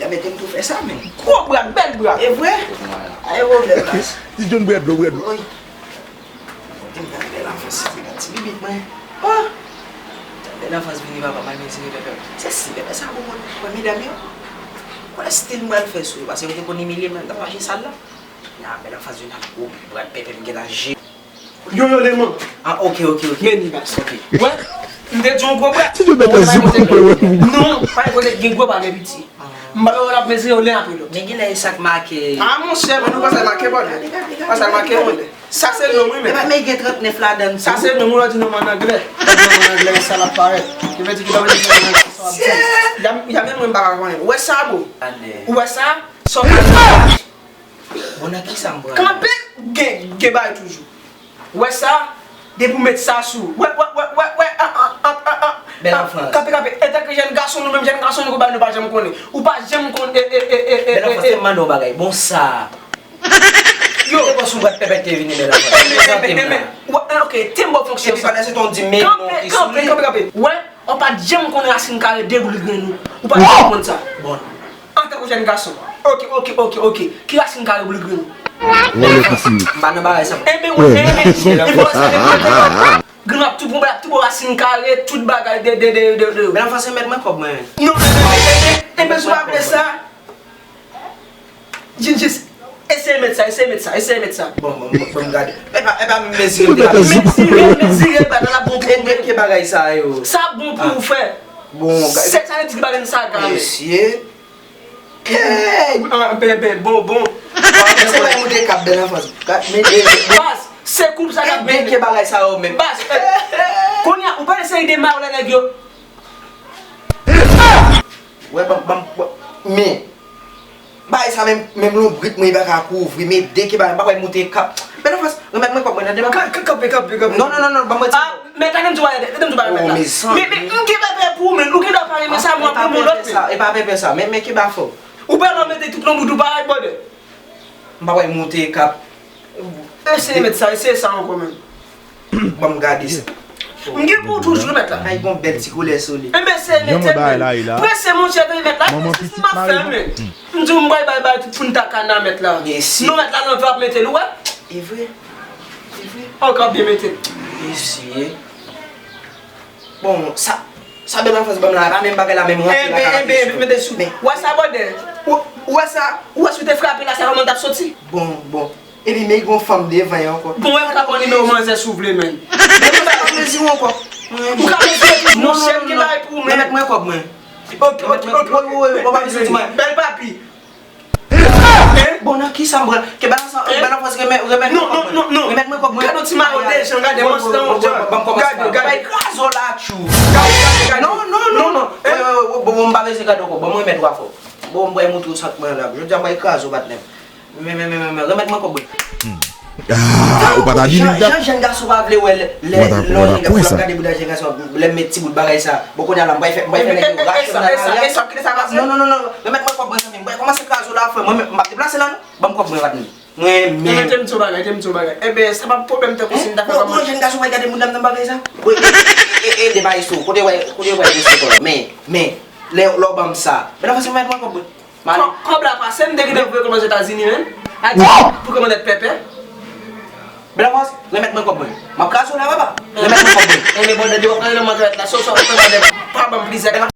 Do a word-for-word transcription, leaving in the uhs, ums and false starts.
Gade, te m tou fè sa, men. Gwo brad, bèl brad. E vre? Ay, pwoblèm la. Ti John, bwè dlo, bwè dlo. Wi. Te m gade bèl anfas, se ti bibit mwen. Oh! Bèl anfas vini, papa, m al mezire pèpè. Se si pèpè sa bon, mwen, mwen, medam yo. Konnen stil m pral fè sou yo, paske yo te konn imilye mwen, m t ap mache sal la. Nan bèl anfas vini ak gwo brad pèpè, m gentan je. Yo, yo, Leman. Ah, ok, ok, ok. Men li bas. Ok. Wè? M te di yon gwo bra. Ti Djòb mèt ap zouk mwen wè. Non, pa gen kote gen gwo pa gen piti. M pa wè l ap mezire yo len apre lòt. Men gen lè e sa k make. Ah, monchè, men nou pa sa make, bòdè. Pa sa make, bòdè. Sa se non, wi, men. Epa, men gen trannèf ladan l tou. Sa se non, wi, lè w di non, men an anglè. Lè w di non, men an anglè, sa l ap parèt. Ki vle di ki pa vle di non, men an anglè, sa w ap di. Y a, y a menm mwen m pa ka konnen. Ou wè sa, bro? Ou wè sa? Sa w ka di? Bon, nan ki sa m pran? Kanpe, gen, gen bagay toujou. Ou wè sa? Depi w met sa sou. Wè, wè, wè, wè, wè, an, an, an, an, an. Bèl anfans. Kanpe, kanpe. Antanke jèn gason, nou menm jèn gason, nou konprann, nou pa janm konnen. Ou pa janm konn, e, e, e, e, e, Bèl anfans, e, e. Te m mande w bagay. Bon, sa. Yo. Te panse w pral pèpèt te vini bèl anfans. Enben, enben, enben. Wè, ok, te m ba w fonksyon sa. Epi pandan se tan w di men non ki sou li. Kanpe, kanpe, kanpe, kanpe. Wè, w pa t janm konn rasin kare de boul grenn ou. Ou pa t janm konn sa. Bon. Antanke jèn gason. Ok, ok, ok, ok. Ki rasin kare boul grenn ou? Wòlè pisi. M pa nan bagay sa. Enben, wè, enben, enben, enben, grenn ap tou bon, ap tou bon rasin kare, tout bagay, de, de, de, de, de. Bèl anfans, remèt mwen kòb mwen. Non, enben, enben, enben, enben, si w pa vle sa, Jis, jis, eseye met sa, eseye met sa, eseye met sa. Bon, bon, bon, bon, gade. E pa, e pa mezire m te ap mezire, mezire, bagay la bon pou ou. E men ki bagay sa yo. Sa bon pou ou, frè. Bon, gade. Se sa, di bagay sa, gade. Mesye. Hey! Ah, ben, ben, bon, bon. Bon, se pa moute kap bèl anfans. Gade, men, men, men. Baz, se koup sa k ap men. Men ki bagay sa yo, men. Baz, eh, kounye a, ou pa eseye demare lè nèg yo. Wè, ban m, ban m, ban m, men, bagay sa menm, menm lonbrit mwen, li pa ka kouvri, men de ki bagay, m pa kwè moute kap. Bèl anfans, remèt mwen kòb mwen, tande, papa. Ka-, ka-, kanpe, kanpe, kanpe. Non, non, non, non, ban mwen ti. Ah, men tande m di w bagay, tande m di w bagay, mèt la. Oh, mezanmi. Men, men, m gen pèpè pou ou, men, ou gen dwa pale, men sa, mwen, mwen, mwen, lòt, men. E pa pèpè sa, men, men ki ba fò. Ou pa nan mete tout lonbrit ou parèy, bòdè. M pa kwè moute kap. Eseye met sa, eseye sa ankò menm. Ban m gade sa. M gen pou ou toujou, mèt la. Ay, gon bèl ti koulè sou li. Enben, eseye mete l menm. Prese, monchè, mete l la. Prese, m ap fèmen. M di w, m pral bay, bay tout foun takana, mèt la. Mesye. Non, mèt la, nan vap mete l, ou wè? E vre. E vre. Ankò byen mete l. Mesye. Bon, sa, sa bèl anfans ban m la, pa menm bagay la, menm rantre la, ka rantre sou. Enben, enben, mete sou. Wè sa, bòdè? Ou, ou wè sa? Ou wè si w te frape la, sa kòman l t ap soti? Bon, bon. Epi, men gon fanm devan yo ankò. Bon, wè, ou ka pran nimewo manzè si w vle, men. Men ou pa ka mezire ankò. Ou ka mezire tou, monchè, m gen bagay pou ou, men. Remèt mwen kòb mwen. Ok, ok, ok, ok. Bon, pa vin soti mwen. Bèl papi. Bon, nan ki sa m pran? Ke bèl anfans, bèl anfans, remèt, remèt mwen kòb mwen. Non, non, non, non. Remèt mwen kòb mwen. Gade yon ti mayo de jan, gade, monchè, yon jan. Gade, gade. Bay krazo la, tchou. Gade, gade, gade. Non, non, non, non. Bon, bon, m pa bezwen gade ankò. Bon, mwen remèt ou afè. Bon, m pral montre w sa k mwen la. Jodi a, m pral kraze w, patnè m. Men, men, men, men, men, remèt mwen kòb mwen. Ah, ou pa ta di li, jan, jan jèn gason pa vle wè lè, lè, lè yon nèg ap gade bouda jèn gason, lè m met ti bout bagay sa. Bon, kounye a la, m pral fè, m pral fè nèg yo rache m nan lari a. Non, non, non, non, remèt mwen kòb mwen, zanmi m. M pral kòmanse kraze w la, frè. Mwen, mwen, m ap deplase la, non. Ban m kòb mwen, patnè m. Mwen, men. Mete m sou bagay, mete m sou bagay. Enben, sa pa pwoblèm tankou si m ta fè kòb mwen. Bon, jèn gason pa gade moun nan nan bagay sa. Wi, e, e, e, de bagay sou. Kote w wè, kote w wè de sou kò. Men, men, lè, lè w ban m sa. Men nan fason mèt mwen kòb mwen. Kò-, kòb la pase, m te gentan voye kòb Ozetazini, men. A di, pou kòmandè pèpè. Bèl anfans, remèt mwen kòb mwen. M ap kraze w la, papa. Remèt mwen kòb mwen. Enben, bòdè, di w ap nan mankrèt la. So, so, kòmandè, pa ban m plizyè.